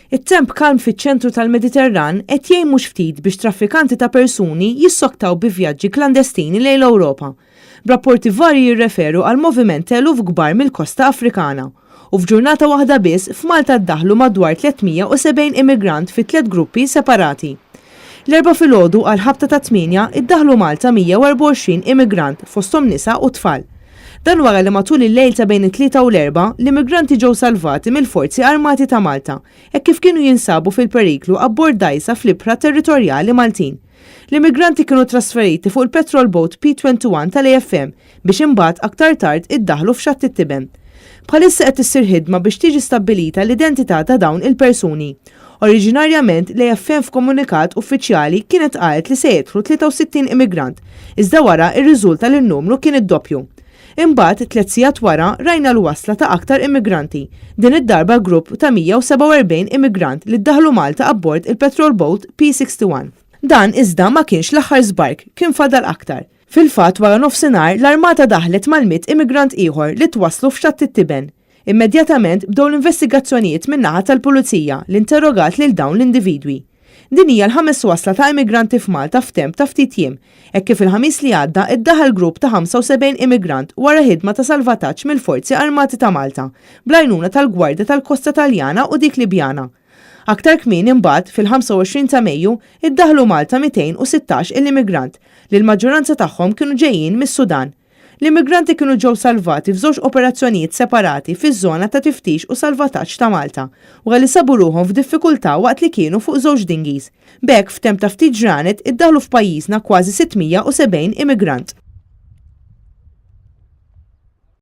It-temp kalm fiċ-ċentru tal-Mediterran qed jgħin mhux ftit biex traffikanti ta' persuni jissoktaw bi vjaġġi klandestini lejn l-Ewropa. B'rapporti varji jirreferu għal moviment ta' eluf kbar mill-kosta Afrikana. U f'ġurnata waħda biss, f'Malta ddaħħlu madwar 370 immigrant fi tliet gruppi separati. L-Erbgħa filgħodu għall-ħabta tat-tmienja iddaħħlu Malta 124 immigrant fosthom nisa u tfal. Dan wara li matul il-lejl ta' bejn it-Tlieta u l-Erbgħa, l-immigranti ġew salvati mill-Forzi Armati ta' Malta, hekk kif kienu jinsabu fil-periklu abbord dgħajsa fl-ibħra territorjali Maltin. L-immigranti kienu trasferiti fuq il-petrol boat P-21 tal-AFM biex imbagħad aktar tard iddaħħlu f'Xatt it-Tiben. Bħalissa qed issir ħidma biex tiġi stabbilita l-identità ta' dawn il-persuni. Oriġinarjament, l-AFM f'komunikat uffiċjali kienet qalet li se jidħlu 63 immigrant, iżda wara rriżulta li n-numru kien id-doppju. Imbagħad, tliet sigħat wara, rajna l-wasla ta' aktar immigranti, din id-darba grupp ta' 147 immigrant li ddaħħlu Malta abbord il-petrol boat P-61. Dan, iżda, ma kienx l-aħħar żbark, kien fadal aktar. Fil-fatt, wara nofsinhar, l-armata daħlet mal-mitt immigrant ieħor li twasslu f'Xatt it-Tiben. Immedjatament bdew l-investigazzjonijiet min-naħa tal-Pulizija li interrogat lil dawn l-individwi. Din hija l-ħames wasla ta' immigranti f'Malta f'temp ta' ftit jiem, hekk kif il-Ħamis li għadda ddaħal grupp ta' 75 immigrant wara ħidma ta' salvataġġ mill-Forzi Armati ta' Malta, bl-għajnuna tal-Gwardja tal-Kosta Taljana u dik Libjana. Aktar kmieni imbagħad, fil-25 ta' Mejju, iddaħħlu Malta 216 il-immigrant, li l-maġġoranza tagħhom kienu ġejjin mis-Sudan. L-immigranti kienu ġew salvati f'żewġ operazzjonijiet separati fiż-żona ta' tiftix u salvataġġ ta' Malta, wara li sabu ruħhom f'diffikultà waqt li kienu fuq żewġ dinghies. B'hekk, f'temp ta' ftit ġranet, iddaħħlu f'pajjiżna kważi 670 immigrant.